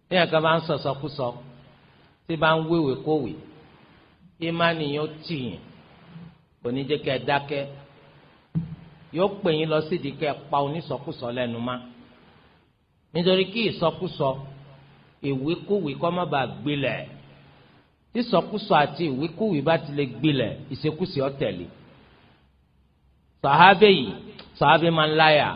Ní ẹ̀ka bá ń sọ̀sọ̀kúsọ, tí bá ń wéwèé kówèé, ìmánì yóò tì yín, kò ní jẹ́ kẹ́ ẹ dákẹ́, yóò pè yín lọ sídìí kẹ́ ẹ pa onísọkúsọ lẹ́nu má, nítorí kí ìsọkúsọ, ìwíkúwìí kó má bàa gbilẹ̀. Ìsọkúsọ àti ìwíkúwìí bá ti lè gbilẹ̀, ìṣekúṣe ó tẹ̀lé. Sàhábé yìí, sàhábé máa ń láyà,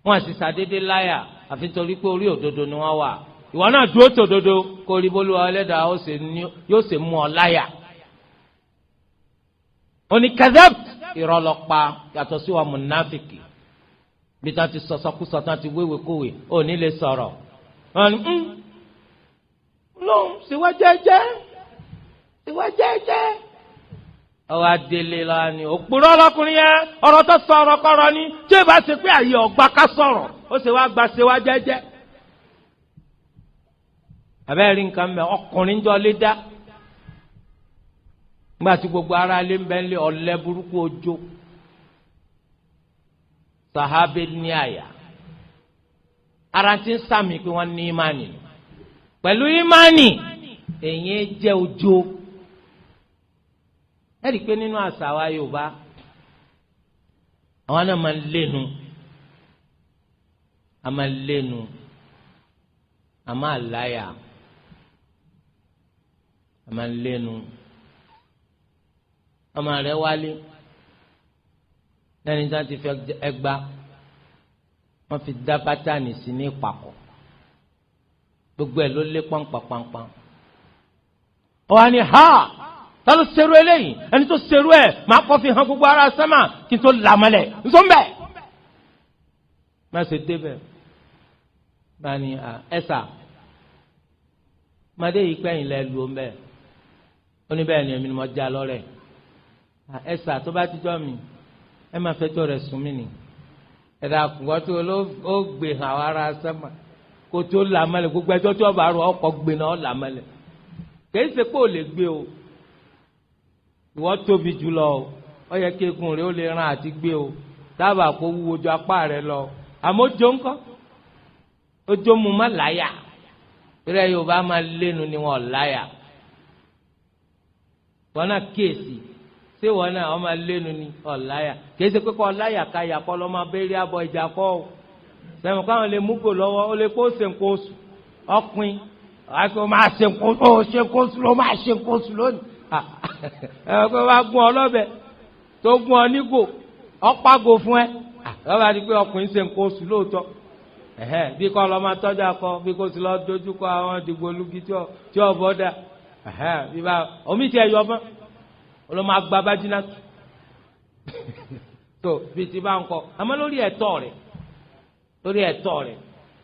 wọn àti sàdédé láyà, àfi torí pé orí òdodo ni wọ́n wà. Ìwọ náà dúró tòdodo, kó rí bólúwa ẹlẹ́dàá yóò ṣe mú ọ láyà. Oní kadhab, irọ́ ló pa, yàtọ̀ sí wa munafiki bí tí wọ́n ti sọ̀sọ́kúsọ, tí wọ́n ti wéwèé kówèé, ò ní lè sọ̀rọ̀. Wọ́n ní lóun ṣèwá jẹ́jẹ́, ṣèwá jẹ́jẹ́. Ọwọ́ adélé lọ́wọ́ ni òpùrọ́ ọlọ́kùnrin yẹn, ọ̀rọ̀ tó sọ ọ̀rọ̀ kọ́rọ̀ ni. Tí ìbá ṣe pé àyè ọ̀gbà ká sọ̀rọ̀, ó ṣe wá gba ṣèwá jẹ́jẹ́. Abẹ́rẹ́ nǹkan mẹ́, ọkùnrin jọ lé dá nígbà tí gbogbo ara lé ń bẹ́ ń lé ọ̀lẹ́ burúkú ojó. Sàhábé ní àyà, ara ti ń sàmì pé wọ́n ní ìmánì. Pẹ̀lú ìmánì, èyí jẹ́ ojó. Ẹ rí i pé nínú àṣà wa Yorùbá, àwọn náà máa ń lénu, a máa ń lénu, a máa láyà, a máa ń lénu. Ọmọ rẹ̀ wálé lẹ́ni tí wọ́n ti fi ẹgba, wọ́n fi dá bátànì sí ní ìpàkọ́, gbogbo ẹ̀ ló lé pọ́npọ́npọ́n. Ó wá ní, "Ha, ta ló ṣerú eléyìí? Ẹni tó ṣerú ẹ̀ máa kọ́ fi hàn gbogbo ara sẹ́mà kí n tó làmọ́lẹ̀ nsọ́nbẹ̀." Má ṣe débẹ̀ báni, ẹ sà madé yìí pẹ́yìn lẹ́ lu ọmọ ẹ̀. Ó ní, "Bẹ́ẹ̀ ni, èmi ni mo já lọ́rẹ̀. Ẹ sà, tó bá ti jọ́ mi, ẹ máa fẹjọ́ rẹ̀ sùn mí ni. Ẹ dà kùn tó ó gbé hàn àwọn ará sẹ́mà kó tó làmọ́lẹ̀. Gbogbo ẹjọ́ tí wọ́n bá rọ ọkọ̀ gbé náà ó làmọ́lẹ̀. Kìí ṣe pé ò lè gbé o, ìwọ tóbi jùlọ o, ó yẹ kí egun rẹ ó lè ràn àti gbé o, dábàá kó wúwo ju apá rẹ lọ. Àmọ́ jó ńkọ́, ojú mu má láyà rẹ. Yorùbá máa lénu ni, wọn láyà. Wọn náà kíyèsí, ṣé wọn náà wọn máa lénu ni ọ̀láyà? Kìí ṣe pé kọ́ láyà káyà kọ́ lọ́ máa béèrè àbọ̀ ìjà kọ́ o. Sẹ́wọ̀n káwọn lè mú gò lọ́wọ́, ó lè kó ṣe nǹkan oṣù ọkùnrin àti ó máa ṣe nǹkan ó ṣe nǹkan oṣù ló máa ṣe nǹkan oṣù lónìí. Ẹ ẹ wá gún ọ lọ́bẹ̀ tó gún ọ nígò, ọ̀págò fún ẹ, lọ́ba di pé ọkùnrin ṣe nǹkan oṣù lóòótọ́. Bí kò lọ́ máa tọ́jú akọ, bí kò sì lọ́ dojú kọ àwọn dìgbòlugi tí ọ bọ́ dà, bí bá omi tí ẹ yọ mọ́, ó lọ́ máa gba bájínà tó bí ti bá ń kọ. Àmọ́ lórí ẹ̀tọ́ rẹ̀, lórí ẹ̀tọ́ rẹ̀,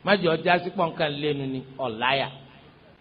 má jẹ́ ọjà sí pọ̀nkan lẹ́nu ni ọ̀láyà.